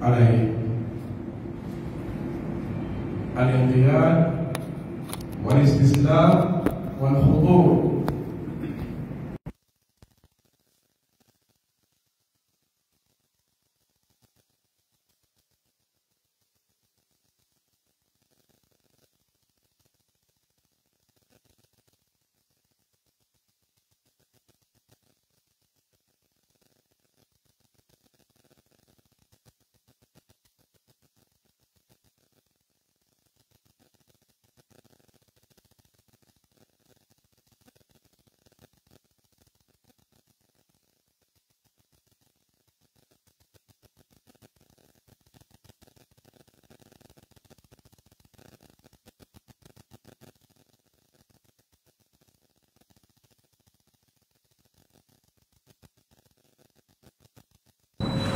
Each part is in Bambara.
Ala ye. Al-inqiyad wal-istislam wal-khudu'.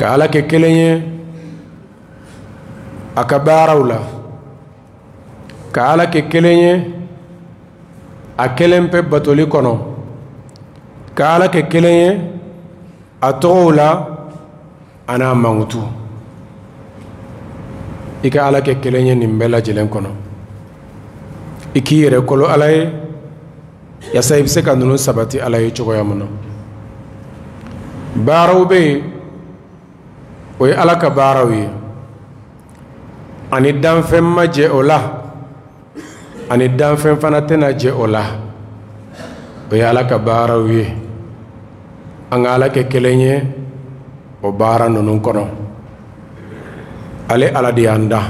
Ka Ala kɛ kelen ye a ka baaraw la, ka Ala kɛ kelen ye a kelen pe batoli kɔnɔ, ka Ala kɛ kelen ye a tɔgɔw la a n'a mankutu. I ka Ala kɛ kelen ye nin bɛɛ lajɛlen kɔnɔ. I k'i yɛrɛ kolo Ala ye yaasa i bɛ se ka ninnu sabati Ala ye cogoya min na. Baaraw bɛ yen, o ye Ala ka baaraw ye, ani danfɛn ma jɛ o la, ani danfɛn fana tɛna jɛ o la. O ye Ala ka baaraw ye. An ka Ala kɛ kelen ye o baara ninnu kɔnɔ. Ale Ala de y'an da,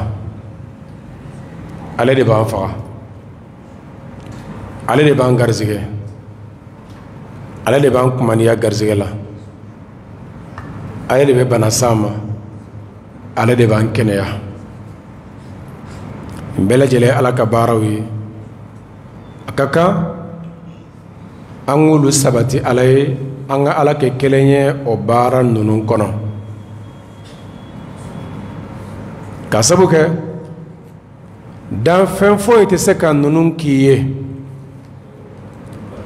ale de b'an faga, ale de b'an garisɛgɛ, ale de b'an kumaniya garisɛgɛ la, ale de bɛ bana s'an ma, ale de b'an kɛnɛya. Nin bɛɛ lajɛlen ye Ala ka baaraw ye. A ka kan an k'olu sabati Ala ye, an ka Ala kɛ kelen ye o baara ninnu kɔnɔ. Ka sabu kɛ danfɛn foyi tɛ se ka ninnu k'i ye.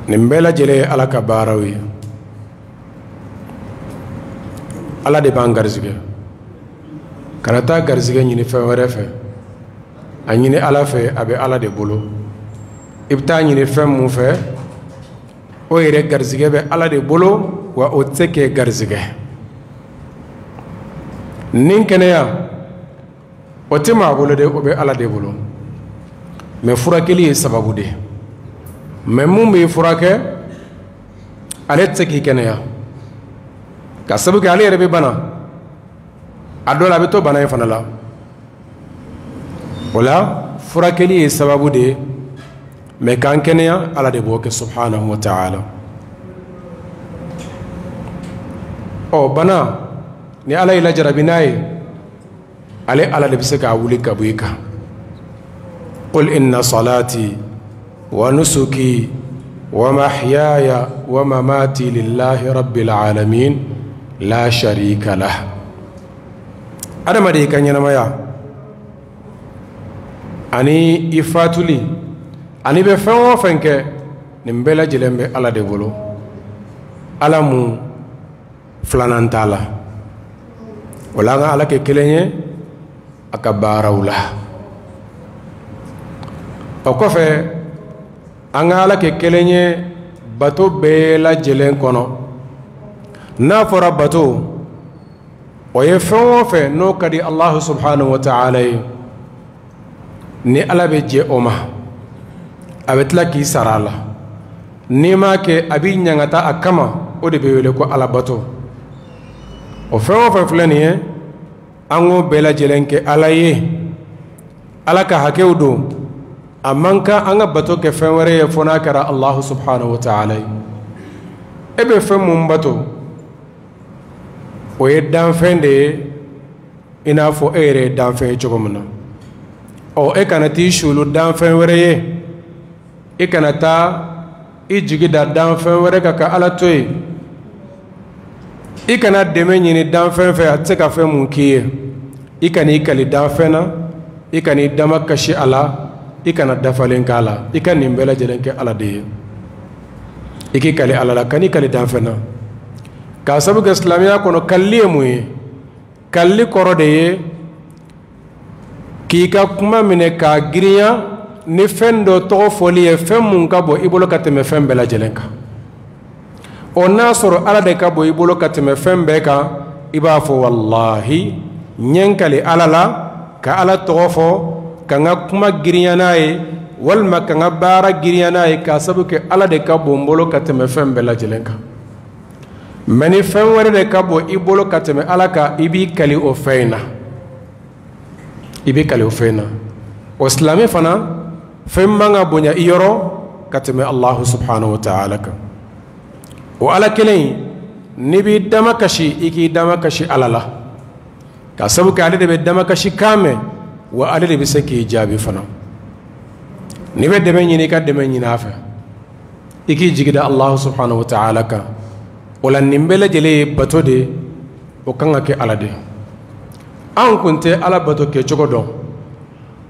Nin bɛɛ lajɛlen ye Ala ka baaraw ye. Ala de b'an garisɛgɛ. Kana taa garisɛgɛ ɲini fɛn wɛrɛ fɛ, a ɲini Ala fɛ, a bɛ Ala de bolo. I bɛ taa ɲini fɛn mun fɛ, o yɛrɛ garisɛgɛ bɛ Ala de bolo, wa o tɛ se k'e garisɛgɛ. Ni kɛnɛya o tɛ maa bolo dɛ, o bɛ Ala de bolo. Mɛ furakɛli ye sababu de ye. Mɛ mun b'i furakɛ, ale tɛ se k'i kɛnɛya, ka sababu kɛ ale yɛrɛ bɛ bana. A dɔ la a bɛ to bana in fana la. O la furakɛli ye sababu de ye, mɛ k'an kɛnɛya Ala de b'o kɛ subhanahu wa ta'ala. Ɔ bana ni Ala y'i lajarabi n'a ye, ale Ala de bɛ se k'a wuli ka bɔ i kan. Qul inna salati wa nusuki wa mahyaya wa mamati lillahi rabbil alamin la sharika lah. Adamaden ka ɲɛnamaya ani i fatuli ani bɛ fɛn o fɛn kɛ, nin bɛɛ lajɛlen bɛ Ala de bolo. Ala mun filanan t'a la. O la an ka Ala kɛ kelen ye a ka baaraw la. O kɔfɛ an ka Ala kɛ kelen ye bato bɛɛ lajɛlen kɔnɔ. N'a fɔra bato, o ye fɛn o fɛn n'o ka di Alahu subhanahu wa ta'ala ye, ni Ala bɛ jɛ o ma, a bɛ tila k'i sara a la. N'i m'a kɛ, a b'i ɲangata a kama, o de bɛ wele ko Ala bato. O fɛn o fɛn filɛ nin ye, an k'o bɛɛ lajɛlen kɛ Ala ye. Ala ka hakɛw don, a man kan an ka bato kɛ fɛn wɛrɛ ye fo n'a kɛra Alahu subhanahu wa ta'ala ye. E bɛ fɛn mun bato, o ye danfɛn de ye, i n'a fɔ e yɛrɛ ye danfɛn ye cogo min na. Ɔ e kana t'i sulu danfɛn wɛrɛ ye, i kana taa i jigi da danfɛn wɛrɛ kan ka Ala to yen. I kana dɛmɛ ɲini danfɛn fɛ, a tɛ se ka fɛn mun k'i ye. I kana i kali danfɛn na, i kana i dama kasi a la, i kana dafalen k'a la. I ka nin bɛɛ lajɛlen kɛ Ala de ye. I k'i kali Ala la, kan'i kali danfɛn na. K'a sabu kɛ silamɛya kɔnɔ kalili ye mun ye? Kalili kɔrɔ de ye k'i ka kuma minɛ k'a girinya ni fɛn dɔ tɔgɔ fɔli ye, fɛn mun ka bon i bolo ka tɛmɛ fɛn bɛɛ lajɛlen kan. O n'a sɔrɔ Ala de ka bon i bolo ka tɛmɛ fɛn bɛɛ kan, i b'a fɔ walahi n ye n kali Ala la ka Ala tɔgɔ fɔ, ka n ka kuma girinya n'a ye, walima ka n ka baara girinya n'a ye, k'a sabu kɛ Ala de ka bon n bolo ka tɛmɛ fɛn bɛɛ lajɛlen kan. Mɛ ni fɛn wɛrɛ de ka bon i bolo ka tɛmɛ Ala kan, i b'i kali o fɛn in na, i b'i kali o fɛn in na. O silamɛ fana fɛn man ka bonya i yɔrɔ ka tɛmɛ Allahu subhanahu wa ta'ala kan. O Ala kelen in, n'i b'i damakasi, i k'i damakasi Ala la, k'a sabu kɛ ale de bɛ damakasi kan mɛn, wa ale de bɛ se k'i jaabi fana. N'i bɛ dɛmɛ ɲini, i ka dɛmɛ ɲini a fɛ, i k'i jigi da Allahu subhanahu wa ta'ala kan. O la nin bɛɛ lajɛlen ye bato de ye, o kan ka kɛ Ala de ye. Anw kun tɛ Ala bato kɛcogo dɔn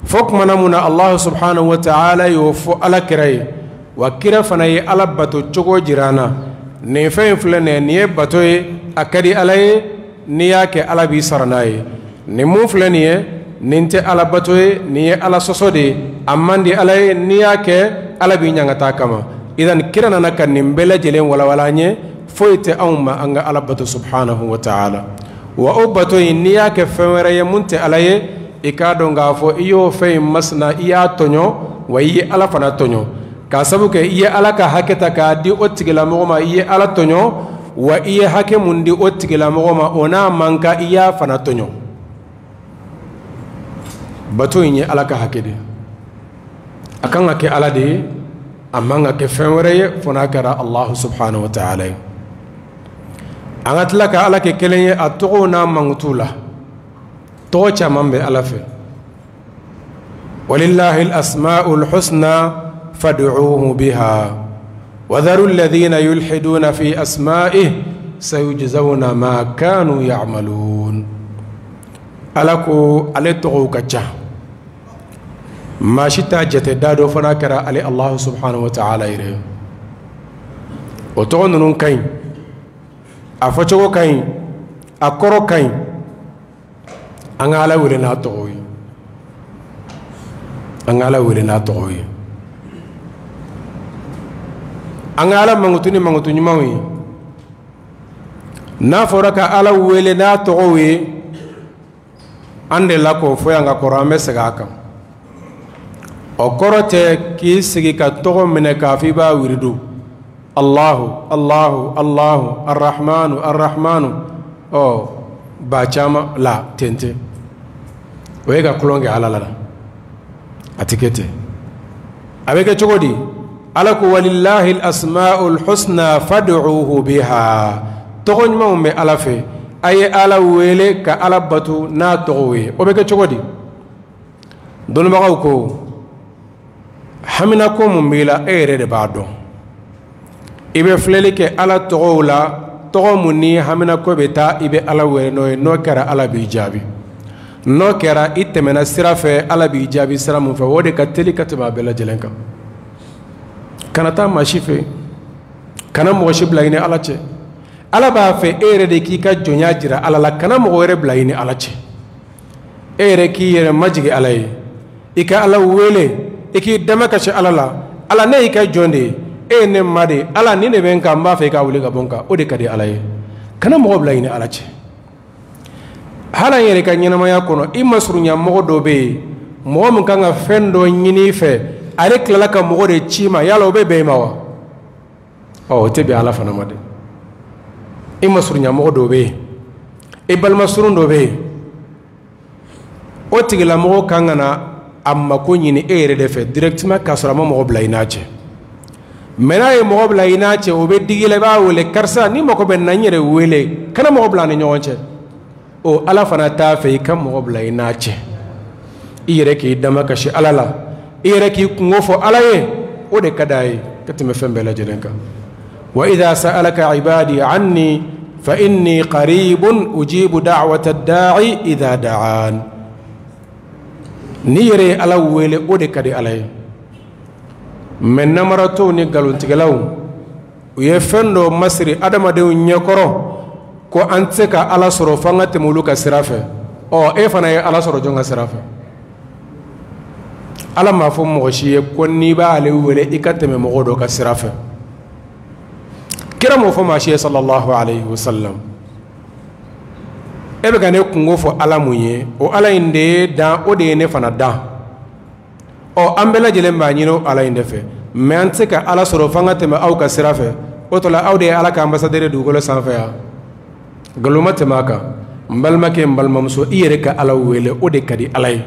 fo kumana mun na Allahu subhanahu wa ta'ala y'o fɔ Ala kira ye, wa kira fana ye Ala bato cogo jira an na. Nin fɛn in filɛ nin ye, nin ye bato ye, a ka di Ala ye, n'i y'a kɛ Ala b'i sara n'a ye. Nin mun filɛ nin ye, nin tɛ Ala bato ye, nin ye Ala sɔsɔ de ye, a man di Ala ye, n'i y'a kɛ Ala b'i ɲangata a kama. Idan kira nana ka nin bɛɛ lajɛlen walawala an ye, foyi tɛ anw ma an ka Ala bato subhanahu wa ta'ala. Wa o bato in, n'i y'a kɛ fɛn wɛrɛ ye mun tɛ Ala ye, i k'a dɔn k'a fɔ i y'o fɛn in masina, i y'a tɔɲɔ, wa i ye Ala fana tɔɲɔ, k'a sabu kɛ i ye Ala ka hakɛ ta k'a di o tigilamɔgɔ ma, i ye Ala tɔɲɔ, wa i ye hakɛ mun di o tigilamɔgɔ ma, o n'a man kan, i y'a fana tɔɲɔ. Bato in ye Ala ka hakɛ de ye, a kan ka kɛ Ala de ye, a man ka kɛ fɛn wɛrɛ ye fo n'a kɛra Allahu subhanahu wa ta'ala ye. An ka tila ka Ala kɛ kelen ye a tɔgɔw n'a mankutuw la. Tɔgɔ caman bɛ Ala fɛ. Walillahi al-asma'ul husna fad'uuhu biha wa dharu alladhina yulhiduna fi asma'ihi sayujzawna ma kanu ya'malun. Ala ko ale tɔgɔw ka ca, maa si t'a jate da dɔ fana kɛra ale Allahu subhanahu wa ta'ala yɛrɛ ye. O tɔgɔ ninnu ka ɲi, a fɔcogo ka ɲi, a kɔrɔ ka ɲi. An ka Ala wele n'a tɔgɔ ye, an ka Ala wele n'a tɔgɔ ye, an ka Ala mankutu ni mankutu ɲumanw ye. N'a fɔra ka Ala wele n'a tɔgɔw ye, an delila k'o fɔ yan ka kɔrɔ, an bɛ segin a kan. O kɔrɔ tɛ k'i sigi ka tɔgɔ minɛ k'a fɔ i b'a wiridu, Allahu Allahu Allahu Arrahmanu Arrahmanu, ɔ ba caman la ten tɛ, o ye ka tulon kɛ Ala la, a tɛ kɛ ten. A bɛ kɛ cogo di? Ala ko walillahi al-asma'ul husna fad'uhu biha. Tɔgɔ ɲumanw bɛ Ala fɛ, a ye Ala wele ka Ala bato n'a tɔgɔw ye. O bɛ kɛ cogo di? Dɔnnibagaw ko haminako mun b'i la, e yɛrɛ de b'a dɔn. I bɛ filɛli kɛ Ala tɔgɔw la, tɔgɔ mun ni haminako bɛ taa, i bɛ Ala wele n'o ye, n'o kɛra Ala b'i jaabi. N'o kɛra i tɛmɛna sira fɛ, Ala b'i jaabi sira mun fɛ, o de ka teli ka tɛmɛ a bɛɛ lajɛlen kan. Kana taa maa si fɛ, kana mɔgɔ si bila i ni Ala cɛ. Ala b'a fɛ e yɛrɛ de k'i ka jɔnya jira Ala la, kana mɔgɔ wɛrɛ bila i ni Ala cɛ. E yɛrɛ k'i yɛrɛ majigin Ala ye, i ka Ala wele, i k'i damakasi Ala la. Ala, ne y'i ka jɔn de ye, e ye ne ma de ye, Ala nin de bɛ n kan, n b'a fɛ i ka wuli ka bɔ n kan. O de ka di Ala ye. Kana mɔgɔ bila i ni Ala cɛ. Hali an yɛrɛ ka ɲɛnamaya kɔnɔ, i masurunya mɔgɔ dɔ bɛ yen, mɔgɔ min kan ka fɛn dɔ ɲini i fɛ, ale tilala ka mɔgɔ de ci i ma, yala o bɛ bɛn i ma wa? Ɔ, o tɛ bɛn Ala fana ma dɛ. I masurunya mɔgɔ dɔ bɛ yen, i balimasurun dɔ bɛ yen, o tigilamɔgɔ kan ka na a mako ɲini e yɛrɛ de fɛ directement, k'a sɔrɔ a ma mɔgɔ bila i n'a cɛ. Mɛ n'a ye mɔgɔ bila i n'a cɛ, o bɛ digi i la, i b'a wele, karisa ni mako bɛ na, n yɛrɛ wele, kana mɔgɔ bila a ni ɲɔgɔn cɛ. O Ala fana t'a fɛ i ka mɔgɔ bila i n'a cɛ. I yɛrɛ k'i damakasi Ala la, i yɛrɛ k'i kungo fɔ Ala ye, o de ka d'a ye ka tɛmɛ fɛn bɛɛ lajɛlen kan. Wa idha sa'alaka ibadi anni fa inni qaribun ujibu da'wata ad-da'i idha da'an. N'i yɛrɛ ye Ala wele, o de ka di Ala ye. Mɛ namaratɔw ni nkalontigɛlaw, u ye fɛn dɔ masiri adamadenw ɲɛkɔrɔ ko ko an tɛ se ka Ala sɔrɔ fo an ka tɛmɛ olu ka sira fɛ. Ɔ e fana ye Ala sɔrɔ jɔn ka sira fɛ? Ala m'a fɔ mɔgɔ si ye ko n'i b'ale wele i ka tɛmɛ mɔgɔ dɔ ka sira fɛ. Kira m'o fɔ maa si ye sallallahu alayhi wa sallam. E bɛ ka ne kungo fɔ Ala mun ye, o Ala in de ye dan, o de ye ne fana dan. Ɔ an bɛɛ lajɛlen b'a ɲini o Ala in de fɛ, mais an tɛ se ka Ala sɔrɔ f'an ka tɛmɛ aw ka sira fɛ. O tɔ la aw de ye Ala ka ambassadeur ye dugukolo sanfɛ yan. Nkalon ma tɛmɛ a kan. N balimakɛ, n balimamuso, i yɛrɛ ka Ala wele, o de ka di Ala ye.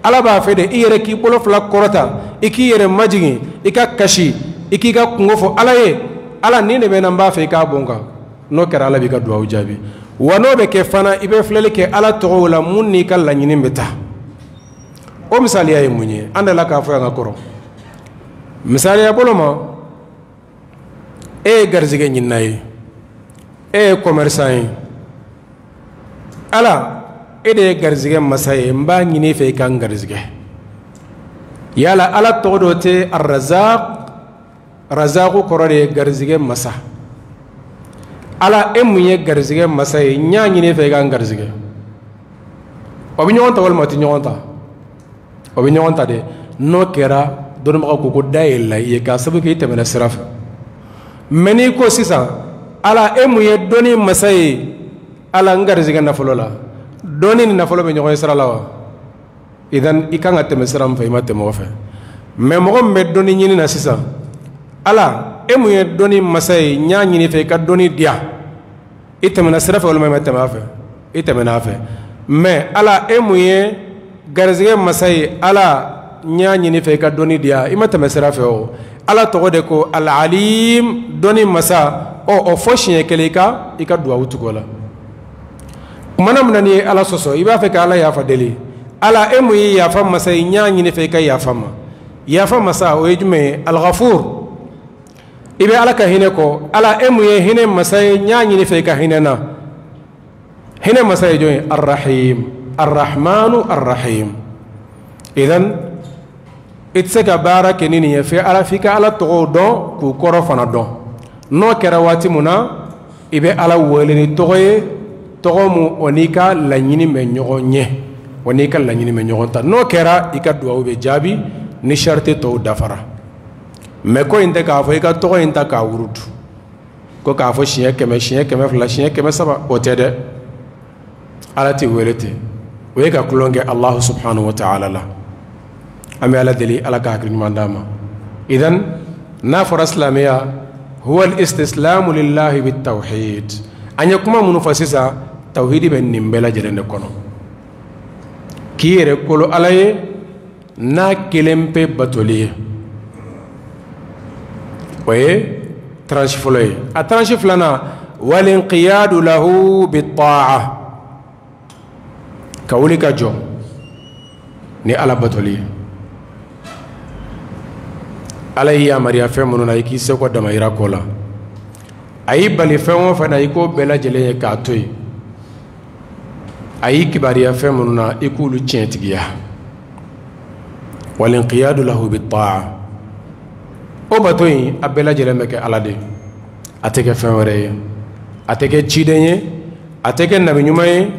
Ala b'a fɛ de i yɛrɛ k'i bolo fila kɔrɔta, i k'i yɛrɛ majigin, i ka kasi, i k'i ka kungo fɔ Ala ye. Ala nin de bɛ na, n b'a fɛ i k'a bɔn kan. N'o kɛra Ala b'i ka duwawu jaabi. Wa n'o bɛ kɛ fana, i bɛ filɛli kɛ Ala tɔgɔw la mun n'i ka laɲini bɛ taa. O misaliya ye mun ye? An delila k'a fɔ yan ka kɔrɔ. Misaliya bolo ma, e ye garizigɛ ɲinina ye, e ye commerçant ye. Ala, e de ye garizigɛ masa ye, n b'a ɲini i fɛ i ka n garizigɛ. Yala Ala tɔgɔ dɔ tɛ Arrazaq? Razaqu kɔrɔ de ye garizigɛ masa. Ala, e mun ye garizigɛ masa ye, n y'a ɲini i fɛ i ka n garizigɛ. O bɛ ɲɔgɔn ta walima o tɛ ɲɔgɔn ta? O bɛ ɲɔgɔn ta dɛ. N'o kɛra, dɔnnibagaw ko ko da yɛlɛla i ye k'a sababu kɛ i tɛmɛna sira fɛ. Mais n'i ko sisan, Ala, e mun ye dɔnni masa ye, Ala n garizigɛ nafolo la. Dɔnni ni nafolo bɛ ɲɔgɔn ye sira la wa? Idan i kan ka tɛmɛ sira min fɛ, i ma tɛmɛ o fɛ. Mais mɔgɔ min bɛ dɔnni ɲini na sisan, Ala, e mun ye dɔnni masa ye, n y'a ɲini i fɛ i ka dɔnni di yan. I tɛmɛna sira fɛ walima i ma tɛmɛ a fɛ? I tɛmɛna a fɛ. Mais Ala, e mun ye garizigɛ masa ye, Ala, n y'a ɲini fɛ i ka dɔnni di yan. I ma tɛmɛ sira fɛ o. Ala tɔgɔ de ko Al-Alim, dɔnni masa. Ɔ o fɔ siɲɛ kelen i ka duwawu tugu o la. Kumana min na n'i ye Ala sɔsɔ, i b'a fɛ ka Ala yafa deli. Ala, e mun ye yafa masa ye, n y'a ɲini fɛ i ka yafa ma. Yafa masa o ye jumɛn ye? Al-Ghafur. I bɛ Ala ka hinɛ kɔ. Ala, e mun ye hinɛ masa ye, n y'a ɲini fɛ i ka hinɛ na. Hinɛ masa ye jɔn ye? Ar-Rahim, Ar-Rahmanu Ar-Rahim. Idan i tɛ se ka baara kɛ ni nin ye fɛ Ala, f'i ka Ala tɔgɔw dɔn k'u kɔrɔ fana dɔn. N'o kɛra waati mun na, i bɛ Ala wele ni tɔgɔ ye, tɔgɔ mun o n'i ka laɲini bɛ ɲɔgɔn ɲɛ, o n'i ka laɲini bɛ ɲɔgɔn ta. N'o kɛra, i ka duwawu bɛ jaabi ni sariti tɔw dafara. Mais ko in tɛ k'a fɔ i ka tɔgɔ in ta k'a wurudu, ko k'a fɔ siɲɛ 100, siɲɛ 200, siɲɛ 300, o tɛ dɛ. Ala tɛ wele ten. O ye ka tulon kɛ Allahu subhanahu wa ta'ala la. An bɛ Ala deli, Ala ka hakili ɲuman d'an ma. Idan n'a fɔra silamɛya, huwa al-istislamu lillahi bit-tawhid. An ye kuma minnu fɔ sisan, tawhidi bɛ nin bɛɛ lajɛlen de kɔnɔ. K'i yɛrɛ kolo Ala ye n'a kelen pe batoli ye, o ye tranche fɔlɔ ye. A tranche filanan, walinqiyadu lahu bit-ta'a, ka wuli ka jɔ ni Ala batoli ye. Ala y'i yamaruya fɛn minnu na, i k'i seko damayira ko la. A y'i bali fɛn o fɛn na, i k'o bɛɛ lajɛlen ye k'a to yen. A y'i kibaruya fɛn minnu na, i k'olu tiɲɛtigiya. Walinqiyadu lahu bit-ta'a. O bato in, a bɛɛ lajɛlen bɛ kɛ Ala de ye. A tɛ kɛ fɛn wɛrɛ ye, a tɛ kɛ ciden ye, a tɛ kɛ nabi ɲuman ye,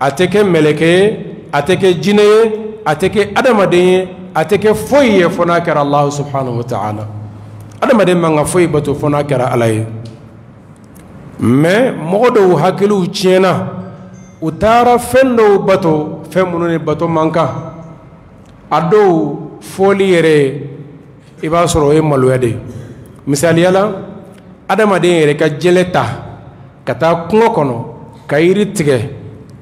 a tɛ kɛ mɛlɛkɛ ye, a tɛ kɛ jinɛ ye, a tɛ kɛ adamaden ye, a tɛ kɛ foyi ye fo n'a kɛra Allahu subhanahu wa ta'ala. Adamaden man ka foyi bato fo n'a kɛra Ala ye. Mais mɔgɔ dɔw hakiliw tiɲɛna, u taara fɛn dɔw bato, fɛn minnu ni bato man kan. A dɔw fɔli yɛrɛ, i b'a sɔrɔ o ye maloya de ye. Misaliya la, adamaden yɛrɛ ka jɛlɛ ta ka taa kungo kɔnɔ ka yiri tigɛ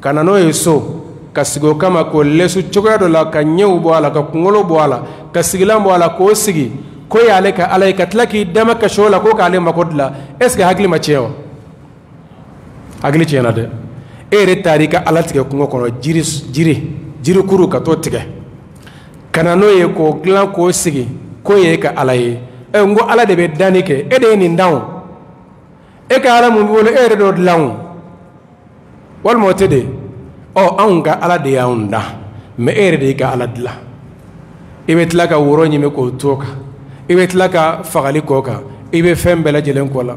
ka na n'o ye so, ka sigi o kama k'o lɛsu cogoya dɔ la, ka ɲɛw bɔ a la, ka kunkolo bɔ a la, ka sigilan bɔ a la, k'o sigi ko y'ale ka Ala ye, ka tila k'i dama kasi o la ko k'ale mako dilan. Est ce que hakili ma tiɲɛ wa? Hakili tiɲɛna dɛ. E yɛrɛ taara i ka Ala tigɛ kungo kɔnɔ, jirikuru ka t'o tigɛ ka na n'o ye k'o dilan k'o sigi k'o ye e ka Ala ye. Ɛ, n ko Ala de bɛ danni kɛ, e de ye nin dan o. E ka Ala mun b'i bolo, e yɛrɛ de y'o dilan o, walima o tɛ de? Ɔ, anw ka Ala de y'anw dan, mais e yɛrɛ de y'i ka Ala dilan. I bɛ tila ka woro ɲimi k'o to o kan, i bɛ tila ka fagali k'o kan, i bɛ fɛn bɛɛ lajɛlen k'o la.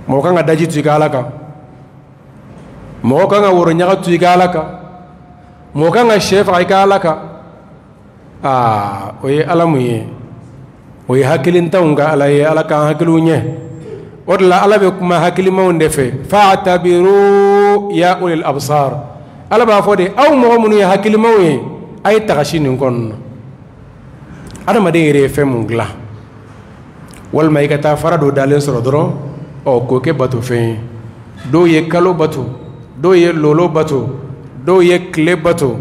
Mɔgɔ kan ka daji tu i ka Ala kan. Mɔgɔ kan ka woro ɲaga tu i ka ala kan, mɔgɔ kan ka sɛ faga i ka ala kan. Aa, o ye ala mun ye? O ye hakilintanw ka ala ye. Ala k'an hakiliw ɲɛ. O de la ala bɛ kuma hakilimaw de fɛ. Fa'tabiru ya ulil absar. Ala b'a fɔ de, aw mɔgɔ minnu ye hakilimaw ye, a ye tagasi nin kɔnɔna. Adamaden yɛrɛ ye fɛn mun dilan, walima i ka taa fara dɔ dalen sɔrɔ dɔrɔn, ɔ k'o kɛ batofɛn ye. Dɔw ye kalo bato, dɔw ye lolo bato, dɔw ye tile bato,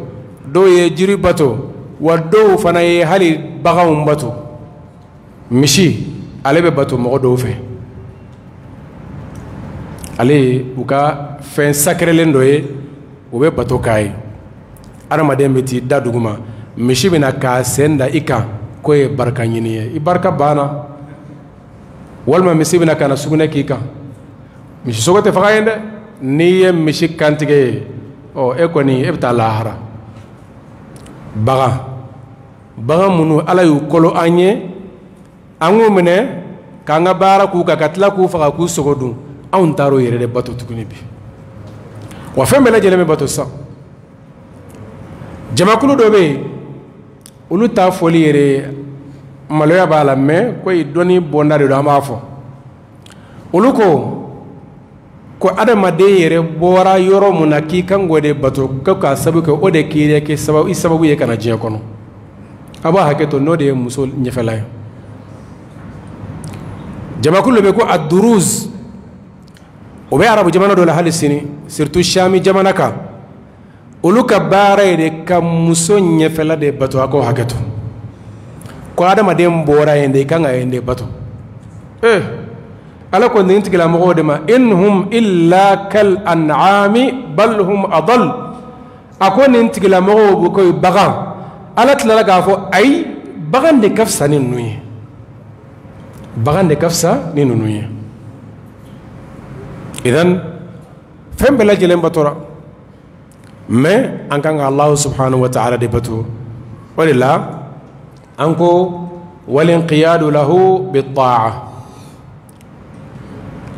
dɔw ye jiri bato, wa dɔw fana ye hali baganw bato. Misi, ale bɛ bato mɔgɔ dɔw fɛ, ale ye u ka fɛn sakɛrɛlen dɔ ye, u bɛ bato k'a ye. Adamaden bɛ t'i da dugu ma, misi bɛna k'a sen da i kan k'o ye barika ɲini ye, i barika banna. Walima misi bɛna ka na sugunɛ k'i kan. Misi sogo tɛ faga yen dɛ. N'i ye misi kantigɛ ye, ɔ e kɔni e bɛ taa lahara. Bagan minnu ala y'u kolo an ye, an k'u minɛ k'an ka baara k'u kan, ka tila k'u faga k'u sogo dun, anw taar'o yɛrɛ de bato tuguni bi. Wa fɛn bɛɛ lajɛlen bɛ bato sisan. Jamakulu dɔ bɛ yen, olu t'a fɔli yɛrɛ maloya b'a la, mɛ ko dɔnni bɔnda de don, an b'a fɔ. Olu ko adamaden yɛrɛ bɔra yɔrɔ mun na k'i kan k'o de bato, ko k'a sababu kɛ o de k'i yɛrɛ kɛ sababu, i sababu ye ka na diɲɛ kɔnɔ. A b'a hakɛ to, n'o de ye muso ɲɛfɛla ye. Jamakulu bɛ ko aduruz, o bɛ arabu jamana dɔ la hali sini, surtout Shami jamana kan. Olu ka baara ye de ka muso ɲɛfɛla de bato. A k'o hakɛ to, ko adamaden bɔra yen de, i kan ka yen de bato. Ala ko nin tigilamɔgɔw de ma, in hum illa kal an'ami bal hum adall. A ko nin tigilamɔgɔw bɛ ko bagan. Ala tilala k'a fɔ ayi, bagan de ka fisa ni ninnu ye, bagan de ka fisa ni ninnu ye. Idan fɛn bɛɛ lajɛlen batora, mais an kan ka Allahu subhanahu wa ta'ala de bato. O de la an ko walinqiyadu lahu bitta'a.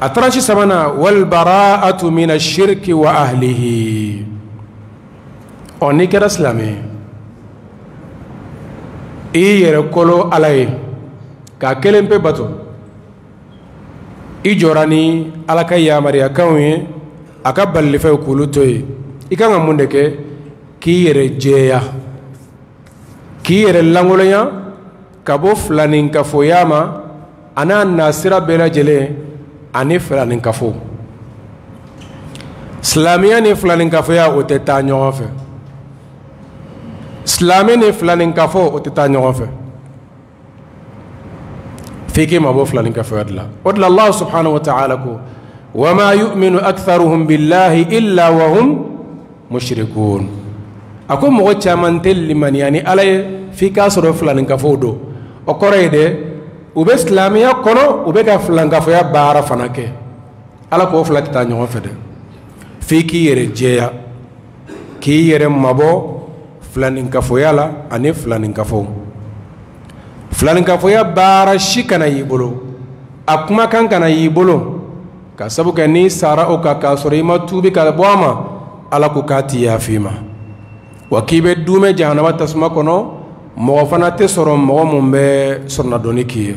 A tranche sabanan, wal bara'atu min ash-shirki wa ahlihi. Ɔ n'i kɛra silamɛ ye, i yɛrɛ kolo ala ye k'a kelen pe bato, i jɔra ni ala ka yamaruyakanw ye, a ka balilifɛnw k'olu to yen, i kan ka mun de kɛ? K'i yɛrɛ jɛya, k'i yɛrɛ lankolonya ka bɔ filaninkafoya ma, a n'a nasira bɛɛ lajɛlen ani filaninkafo. Silamɛya ni filaninkafɔya o tɛ taa ɲɔgɔn fɛ. Silamɛ ni filaninkafɔ o tɛ taa ɲɔgɔn fɛ. F'i k'i mabɔ filaninkafɔya de la. O de la Allah subhanahu wa ta'ala ko wa ma yu'minu aktharuhum billahi illa wa hum mushrikun. A ko mɔgɔ caman tɛ limaniya ni ala ye f'i k'a sɔrɔ filaninkafɔw don. O kɔrɔ ye de, u bɛ silamɛya kɔnɔ, u bɛ ka filankafoya baara fana kɛ. Ala k'o fila tɛ taa ɲɔgɔn fɛ dɛ. F'i k'i yɛrɛ jɛya, k'i yɛrɛ mabɔ filaninkafoya la ani filaninkafo. Filaninkafoya baara si kana y'i bolo, a kumakan kana y'i bolo, ka sabu kɛ n'i sara o kan k'a sɔrɔ i ma tuubi ka bɔ a ma, ala ko k'a ti yafa i ma. Wa k'i bɛ dumɛ jahanama tasuma kɔnɔ, mɔgɔ fana tɛ sɔrɔ mɔgɔ mun bɛ sɔrɔnadonni k'i ye.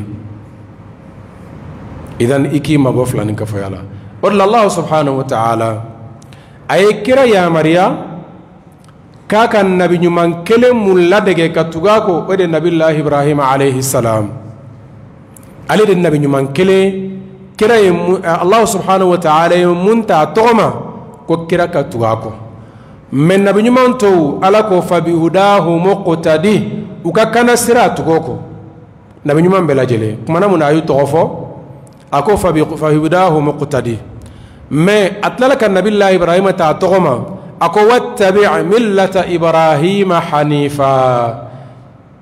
Idan i k'i mabɔ filaninkafoya la. O de la Allah subhanahu wa ta'ala a ye kira yamaruya k'a ka nabi ɲuman kelen mun ladege ka tugu a kɔ, o de nabilahi Ibrahima alayhi salam. Ale de nabi ɲuman kelen kira ye, Allah subhanahu wa ta'ala ye mun ta a tɔgɔ ma ko kira ka tugu a kɔ. Mais nabi ɲuman tɔw, ala ko fabihudahu muqtadi, u ka kana sira a tugu o kɔ. Nabi ɲuman bɛɛ lajɛlen kumana mun na a y'u tɔgɔ fɔ, a ko fabihudahu muqtadi. Mais a tilala ka nabilahi Ibrahima ta a tɔgɔ ma, a ko wattabi' millata Ibrahima hanifa.